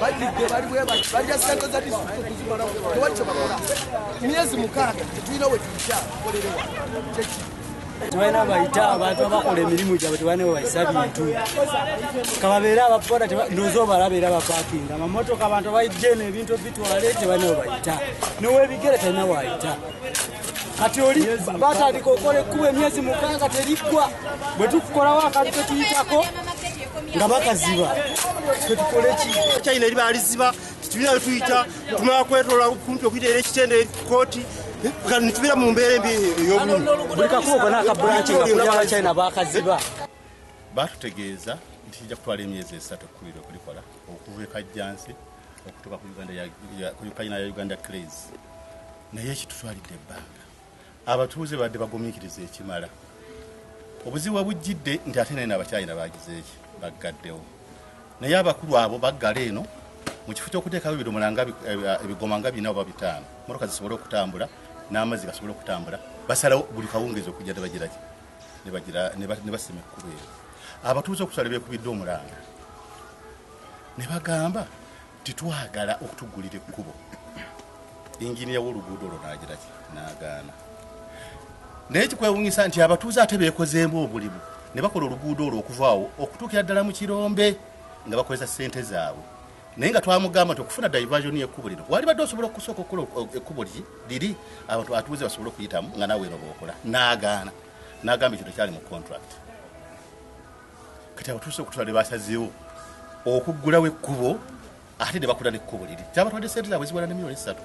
Balidde bali bwe bati, balya ssente za disitulikiti okuzimalawo, tewali kye bakola. Myezi 6 tetulina we tuyita, tukolerewa kyeki? Tebalina bayita abantu abakola emirimu gyabwe, tebalina we bayisa bintu. Kababeere abapoda, ndowooza obalaba era bapaakinga amamotoka, abantu abayijja eno ebintu bitwale, tebalina we bayita, nowebigere talina waayita. Kati oli batandika okukola ekkubo emyezi 6 teriggwa, bwe tukukolawo akantu ketuyitako nga bakaziba, fetukole ki? China eri baliziba, tetulina we tuyita, tumala kwetoola kumpi okuyita era ekitende kooti, nitubeera mu mbeera embi ey'obulumi. Buli kakubo konna aka branch nga kuli Abachina bakaziba. Batutegeeza nti kijja kutwala emyezi 3 okukubira okulikola, okuva e Kajjansi okutuuka ku Uganda ku China ya Uganda Clays. Naye ekitutwalidde ebbanga, abatuuze badde bagumiikiriza ekimala. Obuzibu bujjidde nti ate naye n'Abachina bagize eki, baggaddewo. Naye abakulu abo baggala eno mu kifo ky'okuteekawo ebidomola nga ebigoma nga 4 oba 5, mmotoka zisobole okutambula n'amazzi gasobole okutambula, basalawo buli kawungeezi okujja ne bagira ki? Ne bagira, ne basima ekkubo eryo. Abatuuze okusala beekubidde omulanga ne bagamba titwagala okutuggulira ekkubo. Yinginiya w'oluguudo olwo n'agira ki? N'agaana. Naye kikwewuunyisa nti abatuuze ate beekozeemu obulimu ne bakola oluguudo olwo okuva awo okutuukira ddala mu kirombe nga bakozesa ssente zaabwe. Naye nga twamugamba nti okufuna diversion y'ekkubo lino walibadde osobola okusooka okukola ekkubo liri abantu atuuze basobole okuyitamu nga naawe eno bw'okola. N'agaana, n'agamba ekyo tekyali mu contract. Kati abatuuze okutwala ne basazeewo okuggulawo ekkubo ate ne bakola n'ekkubo liri. Kyabatwadde ssente zaabwe ziwera ne miliyoni 3.